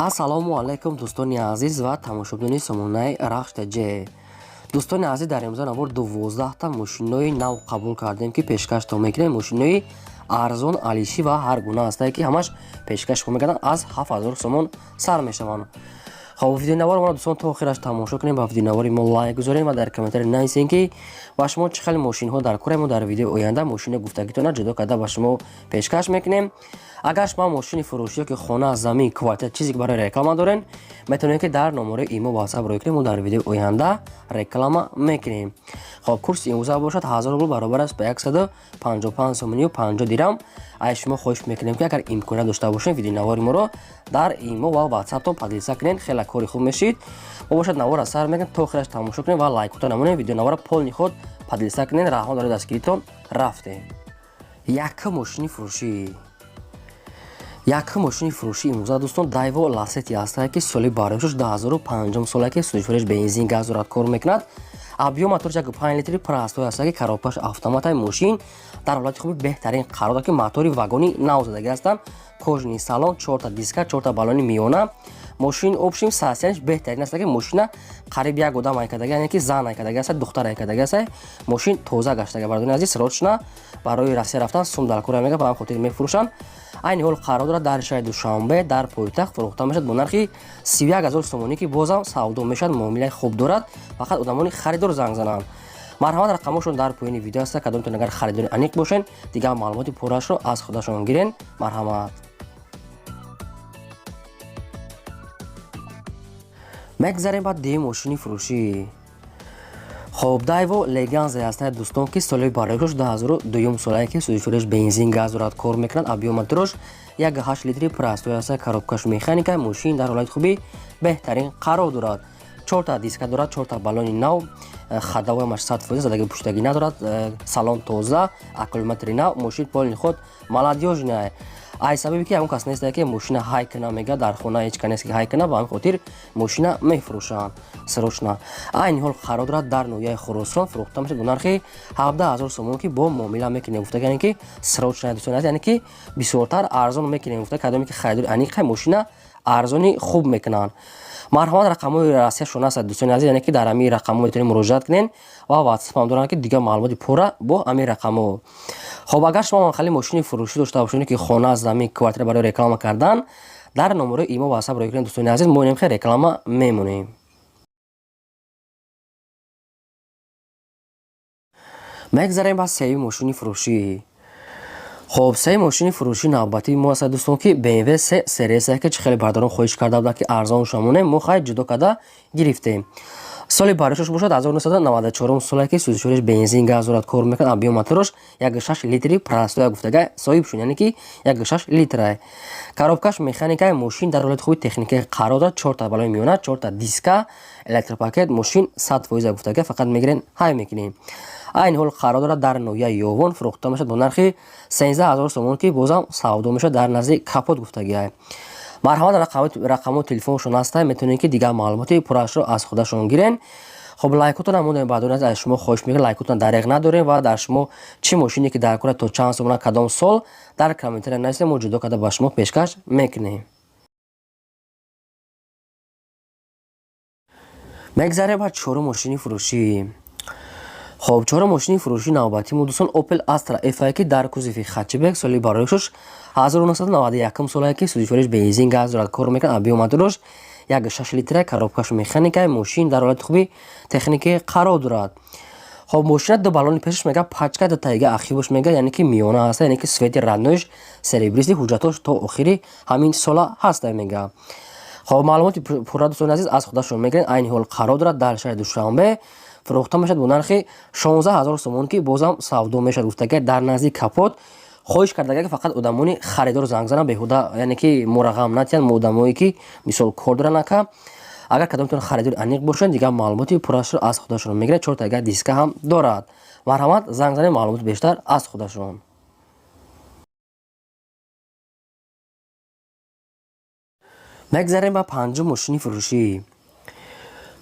Ассалому алайкум, дӯстони азиз ва тамошобинони сомонаи Рахш ТЖ. Дӯстони азиз, дар имрӯза навор 12та мошинои нав қабул кардем, ки пешкаштон мекунем. Мошинои арзон, алишӣ ва ҳар гуна ҳастае, ки ҳамаш пешкаш мекарданд, аз 7000 сомон сар мешаванд. Хоб, видеонавори моро, дӯстон, то охираш тамошо кунем, ба видеонавори мо лайк гузорем ва дар комментарий нависем, ки ба шумо чӣ хеле мошинҳо дар кора. Мо дар видеои оянда мошини гуфтагитона ҷудо карда ба шумо пешкаш мекунем. Агар шумо мошини фурӯшӣ ё ки хона, замин, квартира, чизе ки барои реклама дорен, метавонед, ки дар номерои имо, ватсап рӯй кунем, мо дар видеои оянда реклама мекунем. Хоб, курси имрӯза бошад 1000 рубл, баробар аст ба 155 сомонию 50 дирам. Ай шумо хоҳиш мекунем, ки агар имконият дошта бошем, видеонавори моро дар имо ва ватсаптон поделиться кунед, хеле кори хуб мешид. Мо бошад навора сар мекунем, то охираш тамошо кунем ва лайкота намонем, видеонавора полный худ поделиться кунед. Раҳмат барои дастгиритон. Рафтем. Якум мошини фурӯшӣ. Якум мошини фурӯшӣ имрӯза, дӯстон, Дайво Ласети ҳастае, ки соли бароишаш 2005 солае, ки сӯзишвориш бензин, газ дорад, кор мекунад. Объём моторш 1,5 литри простой ҳастае, ки коробкаш автоматай. Мошин дар ҳолати хуби беҳтарин қарор дорад, ки мотори вагони нав задагӣ ҳастанд, кожаный салон, чорта диска, чорта балони миёна. Мошин общем состояниш беҳтарин аст, ки мошина қариб як одам айкадаги, яъне ки зан айкадаги аст, духтар айкадаги аст. Мошин тоза гаштага. Бардони азиз, срочно барои Россия рафтан сум дар кора мега, ба ҳам хотир мефурӯшанд. Айни ҳол қарор дорад дар шаҳри Душанбе, дар пойтахт. Фурӯхта мешавад бо нархи 31 000 сомонӣ, ки бозам савдо мешавад, муомилаи хуб дорад. Фақат одамони харидор занг зананд. Марҳамат, рақамошон дар поёни видео аст. Кадомтон агар харидори аниқ бошен, дигар маълумоти пуррашро аз худашон гирен. Марҳамат. Мегзарем ба дуюм мошини фурӯшӣ. Хоб, Дайво Леганзе ҳастае, дӯстон, ки соли бароишош 2002 солае, ки сӯзишвориш бензин, газ дорад, кор мекунад. Объём мотораш 1,8 литри простой аста, коробкаш механика. Мошин дар ҳолати хуби беҳтарин қарор дорад, чорта диска дорад, чорта балони нав, ходовоямаш 100%, задаги пуштагӣ надорад, салон тоза, аккумулятори нав. Мошин полный худ молодёжная. Ай сабабе ки ягон кас нестае, ки мошина ҳай кина, мега, дар хона ҳеҷ ка нест, ки ҳай кина, ба ҳамин хотир мошина мефурӯшанд срочно. Айни ҳол қарор дорад дар ноҳияи Хуросон. Фурӯхта мешавад бо нархи 17 000 сомон, ки бо муомила мекунем гуфта, яъне ки срочно, дӯстони азиз, яъне ки бисёртар арзон мекунем гуфта. Кадоме ки харидори аниқе, мошина арзони хуб мекунанд. Марҳамат, рақамҳои Россияшон аст, дӯстони азиз, яъне ки дар ҳамин рақамҳо метавонед муроҷиат кунед ва ватсапам доранд, ки дигар маълумоти пурра бо ҳамин рақамҳо. Хоб, агар шумо хали мошини фурӯшӣ дошта бошед, ки хона, замин, квартира барои реклама кардан, дар номерои имо, ватсап рӯй кунед, дӯстони азиз, мо инем хел реклама мемонем. Мегзарем ба сеюм мошини фурӯшӣ. Хоб, сеюм мошини фурӯшӣ навбатии мо аст, дӯстон, ки BMW се сериясе, ки чӣ хеле бардорон хоҳиш карда буданд, ки арзон шамонем, мо хай ҷудо карда гирифтем. Соли баришош бошад 1994 соле, ки сӯзишвориш бензин, газ дорад, кор мекунад. Объём мотораш 1,6 литри простой гуфтага соҳиб шуд, яъне ки 1,6 литра, коробкаш механика. Мошин дар ҳолати хуби техникаи қарор дорад, чорта балони миёна, чорта диска, электропакет. Мошин 100% гуфтага, фақат мегирен, ҳай мекунем. Айни ҳол қарор дорад дар ноҳияи Ёвон. Фурӯхта мешавад бо нархи 13 000 сомон, ки бозам савдо мешавад, дар назди капот гуфтагиай. Марҳамат, рақамҳои телефоншон ҳаста, метавонед, ки дигар маълумоти пуррашро аз худашон гирен. Хоб, лайкотон мондаем. Баъдон аз шумо хоҳиш мекунем, лайкотон дареғ надорем ва дар шумо чӣ мошине ки дар кора, то чанд сомона, кадом сол, дар комментария нависем, мо ҷудо карда ба шумо пешкаш мекунем. Мегзарем ба чорум мошини фурӯшӣ. Хоб, чорум мошини фурӯшии навбатии мо, дӯстон, Opel Astra F, ки дар кузови хэтчбек, соли бароишош 1991 солае, ки сӯзишвориш бензин, газ дорад, кор мекунад. Объём мотораш 1,6 литра, коробкаш механика. Мошин дар ҳолати хуби техникӣ қарор дорад. Хоб, мошина ду балони пешаш мега пачка, ду таига ахибош мега, яъне ки миёна ҳаста, яъне ки свети родноиш серебристый, ҳуҷҷатош то охири ҳамин сола ҳаста мега. Хоб, маълумоти пурра, дӯстони азиз, аз худашон мегиред. Айни ҳол қарор дорад дар шаҳри Душанбе. Фурӯхта мешавад бо нархи 16 000 сомон, ки бозам савдо мешавад гуфтага, дар назди капот. Хоҳиш кардага, ки фақат одамони харидор занг зананд, беҳуда, яъне ки мурағам натиҳанд мо одамое ки мисол кор доранд ака. Агар кадомтон харидори аниқ бошанд, дигар маълумоти пуррашро аз худашон мегиред. Чорта агар диска ҳам дорад. Марҳамат, занг занед, маълумоти бештар аз худашон. Мегзарем ба панҷум мошини фурӯшӣ.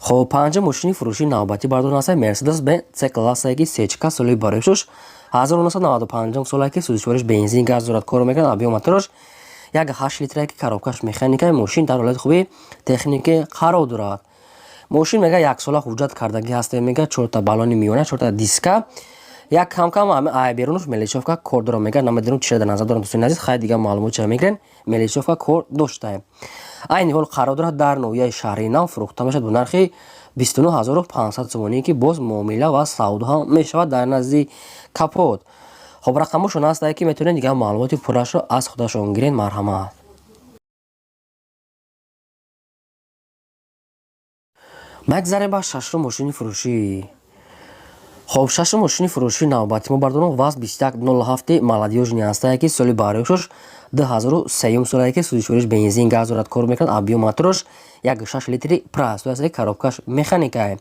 Хоб, панҷум мошини фурӯшии навбатӣ, бардор, ҳаста Мерседес Бенз С классае, ки сечка, соли бароишош 1995 солае, ки сӯзишвориш бензин, газ дорад, кор мекунад. Объём мотораш 1,8 литре, ки коробкаш механика, мошин дар ҳолати хуби техникӣ қарор дорад. Мошин, мега, яксола ҳуҷҷат кардагӣ ҳаста, мега, чорта балони миёна, чорта диска, як камкам ай берунаш мелочёвка кор дорам, мега. Намедонам, чира дар назар дорам, дӯстони азиз. Хай, дигар маълумот чира мегирен. Мелочёвка кор доштаем. Айни ҳол қарор дорад дар ноҳияи Шаҳри Нав, фурӯхта мешавад бо нархи 29 500 сомонӣ, ки боз муомила ва савдо ҳам мешавад, дар назди капот. Хоб, рақамошон ҳастае, ки метавонед дигар маълумоти пуррашро аз худашон гиред. Марҳамат. Мегзарем ба шашум мошини фурӯшӣ. Хоб, шашум мошини фурӯшии навбати мо, бардорам, ВАЗ 2107 молодёжный ҳастае, ки соли бароишош 2003 солае, ки сӯзишвориш бензин, газ дорад, кор мекунад. Объём моторош 1,6 литри простой аст, коробкаш механикае.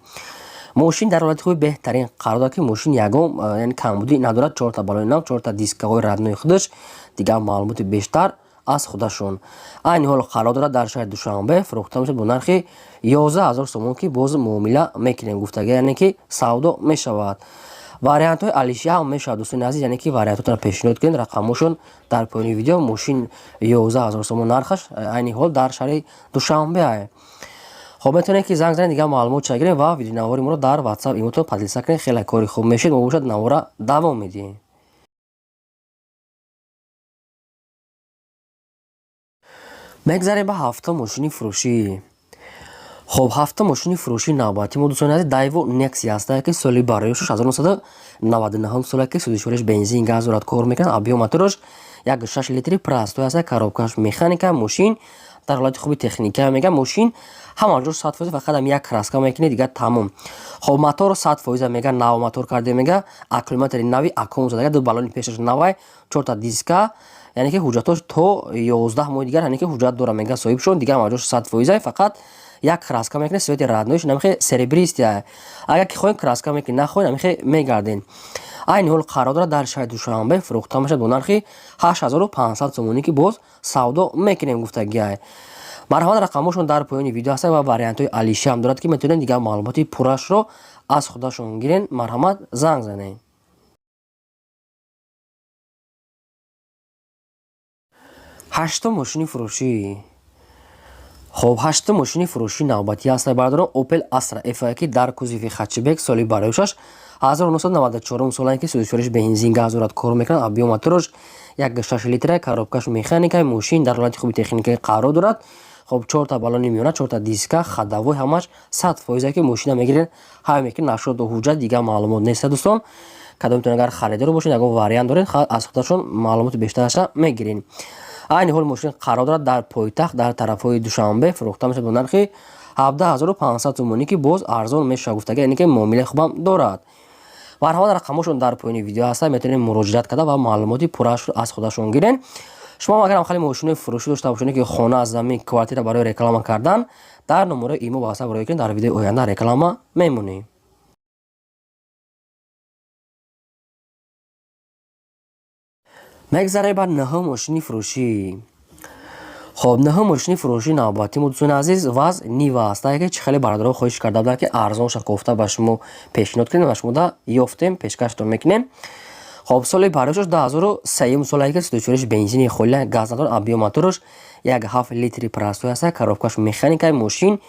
Мошин дар ҳолати хуби беҳтарин қарор дорад, ки мошин ягон, яъне, камбудӣ надорад. Чорта балони нав, чорта дискаҳои родной худаш. Дигар маълумоти бештар аз худашон. Айни ҳол қарор дорад дар шаҳри Душанбе, фурӯхта мешавад бо нархи 11 000 сомон, ки боз муомила мекунем гуфтага, яъне ки савдо мешавад. Вариантҳои алишия ҳам мешавад, дӯстони азиз, яъне ки вариантҳотро пешниҳод кунед. Рақамҳошон дар поёни видео. Мошин 11 000 сомон нархаш, айни ҳол дар шаҳри Душанбе. Хоб, метавонед, ки занг занед, дигар маълумот ча гирем ва видеонавори моро дар Ватсап, имотон поделиться кунед. Хеле кори хуб мешед. Мо бошад, навора давом медиҳем. Мегзарем ба ҳафтум мошини фурӯшӣ. Хоб, ҳафтум мошини фурӯшии навбати мо, дӯстони азиз, Дайво Некси ҳастае, ки соли бароишош 1999 соле, ки сӯзишвориш бензин, газ дорад, кор мекунад. Объём моторош 1,6 литри простой аст, коробкаш механика. Мошин дар ҳолати хуби техника, мега, мошин ҳама ҷо 100%, фақат ам як краска мекунед, дигар тамом. Хоб, моторо 100%, мега, нав мотор карде, мега, аккумулятори нави акум задага, ду балони пешаш навай, чорта диска, яъне ки ҳуҷҷатош то 11 моҳи дигар, яъне ки ҳуҷҷат дора, мега, соҳибшон. Дигар ҳама ҷош 100%, фақат як краска мекунед, цвети роднойш намихе серебристый. Агар ки хоҳем, краска мекунед, нахоҳем, намихе мегарден. Айни ҳол қарор дорад дар шаҳри Душанбе, фурӯхта мешавад бо нархи 8500 сомонӣ, ки боз савдо мекунем гуфтагиай. Марҳамат, рақамҳошон дар поёни видео ҳастанд ва вариантҳои алишия ҳам дорад, ки метавонед дигар маълумоти пуррашро аз худашон гирен. Марҳамат, занг занед. Ҳаштум мошини фурӯшӣ. Хоб, ҳаштум мошини фурӯшии навбатӣ ҳастад, бардорон, Opel Astra F, ки дар кузови хэтчбек, соли бароишаш 1994 солае, ки сӯзишвориш бензин, газ дорад, кор мекунад. Объём моторош 1,6 литра, коробкаш механика. Мошин дар ҳолати хуби техникаи қарор дорад. Хоб, чорта балони миёна, чорта диска, ходовой ҳамаш 100%, ки мошина мегирен, ҳай мекунед нашоду ҳуҷҷат. Дигар маълумот неста, дӯстон. Кадомтон агар харидор бошед, ягон вариант доред, аз худашон маълумоти бештараша мегирен. Айни ҳол мошин қарор дорад дар пойтахт, дар тарафҳои Душанбе, фурӯхта мешавад бо нархи 17 500 сомонӣ, ки боз арзон мешавад гуфтага, яъне ки муомилаи хубам дорад. Марҳамат, рақамҳошон дар поёни видео ҳастанд, метавонед муроҷиат карда ва маълумоти пуррашро аз худашон гирен. Шумо агар хеле мошинои фурӯшӣ дошта бошед, ки хона, замин, квартира, барои реклама кардан, дар номерои имо ва WhatsApp роя кунед, дар видеои оянда реклама мемонем. Мегзарем ба нӯҳум мошини фурӯшӣ. Хоб, нӯҳум мошини фурӯшии навбатӣ мо, дӯстони азиз, ВАЗ Нива ҳастае, ки чӣ хеле бародаро хоҳиш карда буданд, ки арзонша кофта ба шумо пешниҳод кунем ва шумода ёфтем, пешкаштон мекунем. Хоб, соли бароишош 2003 солае, ки сӯзишвориш бензини холия, газ надорад. Объём моторош 1,7 литри простой ҳаста, коробкаш механика. Мошин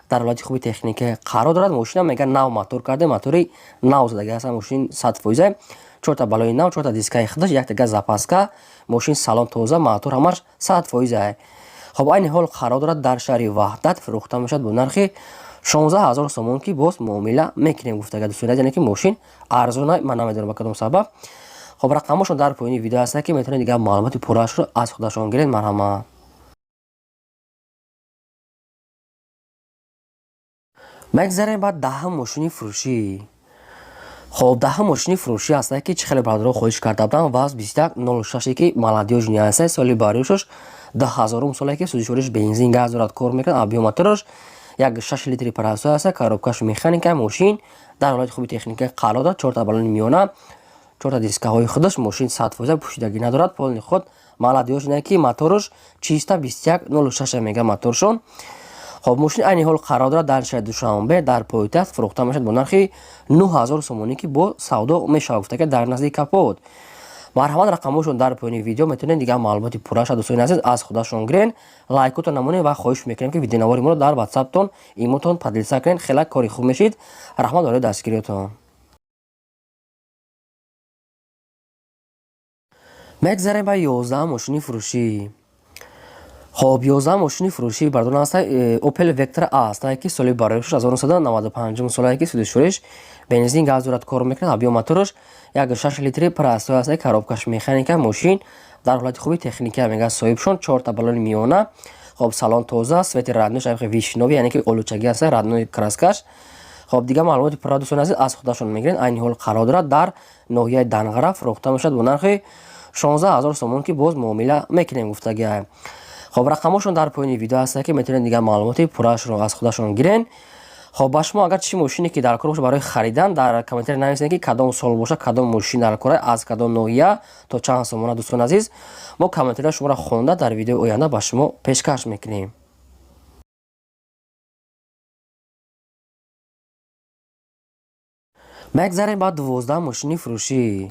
дар ҳолати хуби техника қарор дорад. Мошина, мега, нав мотор карда, мотори нав задаги ҳаста. Мошин 100%, чорта балони нав, чорта дискаи худаш, якта запаска. Мошин салон тоза, мотор ҳамаш 100%. Хоб, айни ҳол қарор дорад дар шаҳри Ваҳдат, фурӯхта мешавад бо нархи 16 000 сомон, ки боз муомила мекунем гуфтага, дӯстони, яъне ки мошин арзона, ман намедонам ба кадом сабаб. Хоб, рақамҳошон дар поёни видео ҳастанд, ки метавонед дигар маълумоти пурраашро аз худашон гиред. Марҳамат. Мегзарем ба даҳум мошини фурӯшӣ. Хоб, даҳум мошини фурӯшӣ ҳастае, ки чӣ хеле бародаро хоҳиш карда буданд, ВАЗ 2106, ки молодёжный ҳастае, соли бароишош 2000 соле, ки сӯзишвориш бензин, газ дорад, кор мекунад. Объём мотораш 1,6 литри простой ҳаста, коробкаш механика. Мошин дар ҳолати хуби техника қарор дорад, чорта балони миёна, чорта дискаҳои худаш. Мошин 100%, пӯшидагӣ надорад, полный ход, молодёжный, ки мотораш чиста, 2106 мега моторшон. Хоб, мошин айни ҳол қарор дорад дар шаҳри Душанбе, дар пойтахт, фурӯхта мешавад бо нархи 9000 сомонӣ, ки бо савдо мешавад гуфта, ки дар назди капот. Марҳамат, рақамҳошон дар поёни видео, метавонед дигар маълумоти пурраша, дӯстони азиз, аз худашон гирен. Лайкотон намонед ва хоҳиш мекунем, ки видеонавори моро дар ватсаптон, имотон поделиться кунед. Хеле кори хуб мешид. Раҳмат барои дастгириётон. Мегзарем ба 11 мошини фурӯшӣ. Хоб, 11 мошини фурӯшӣ, бардорон, аста Opel Vectra A аста, ки соли барояш 1995 солае, ки судишуриш бензин, газ дорад, кор мекунад. Объём мотораш 1,6 литри простой аста, коробкаш механика. Мошин дар ҳолати хуби техника, мега соҳибшон. Чорта балони миёна. Хоб, салон тоза, цвети роднойш вишнёвый, яъне ки олучагӣ аста, родной краскаш. Хоб, дигар маълумоти пурра, дӯстони азиз, аз худашон мегиред. Айни ҳол қарор дорад дар ноҳияи Данғара, фурӯхта мешавад бо нархи 16 ҳазор сомон, ки боз муомила мекунем гуфтагиа. Хоб, рақамҳошон дар поёни видео ҳаста, ки метавонед дигар маълумоти пурраашро аз худашон гирен. Хоб, ба шумо агар чӣ мошине ки дар кор бошад барои харидан, дар комментария нависед, ки кадом сол бошад, кадом мошин дар кора, аз кадом ноҳия, то чанд сомона. Дӯстони азиз, мо комментарияи шуморо хонда, дар видеои оянда ба шумо пешкаш мекунем. Мегзарем ба 12 мошини фурӯшӣ.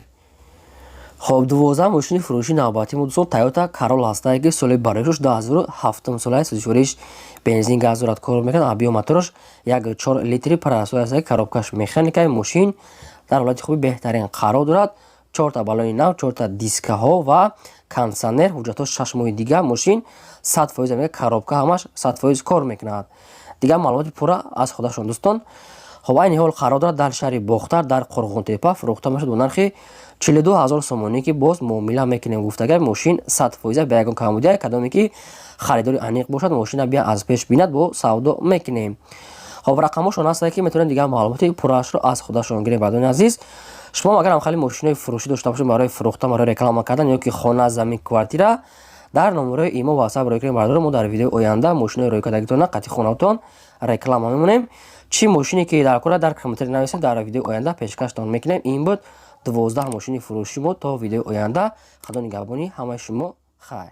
Хоб, 12 мошини фурӯши навбатӣ мо, дӯстон, Тойота Королла ҳастае, ки соли барояшош 2007 солаи, сӯзишвориш бензин, газ дорад, кор мекунад. Объём мотораш 1,4 литри простой ҳастае, коробкаш механикаи. Мошин дар ҳолати хуби беҳтарин қарор дорад: чорта балони нав, чорта дискаҳо ва кондитсионер. Ҳуҷҷатҳо 6 моҳи дига. Мошин 100%, мега коробка ҳамаш 100% кор мекунад. Дигар маълумоти пурра аз худашон, дӯстон. Хоб, айни ҳол қарор дорад дар шаҳри Бохтар, дар Қурғонтепа, фурӯхта мешавад бо нархи 42 ҳазор сомонӣ, ки боз муомила мекунем гуфтага. Мошин 100% ба ягон камбудия. Кадоме ки харидори аниқ бошад, мошина бия аз пеш бинад, бо савдо мекунем. Хоб, рақамҳошон ҳастае, ки метавонед дигар маълумоти пурраашро аз худашон гиред. Бардони азиз, шумо агар ҳамхели мошинои фурӯшӣ дошта бошед барои фурӯхтан, барои реклама кардан ё ки хона, замин, квартира, дар номерои имо, ватсап рӯй кунед, бардор. Мо дар видеои оянда мошинои рӯйкардагитона қати хонаотон реклама мемонем. Чӣ мошине ки дар кора, дар комментарий нависед, дар видеои оянда пешкаштон мекунем. Ин буд 12 мошини фурӯши мо. То видеои оянда, худо нигаҳбони ҳамаи шумо, хайр.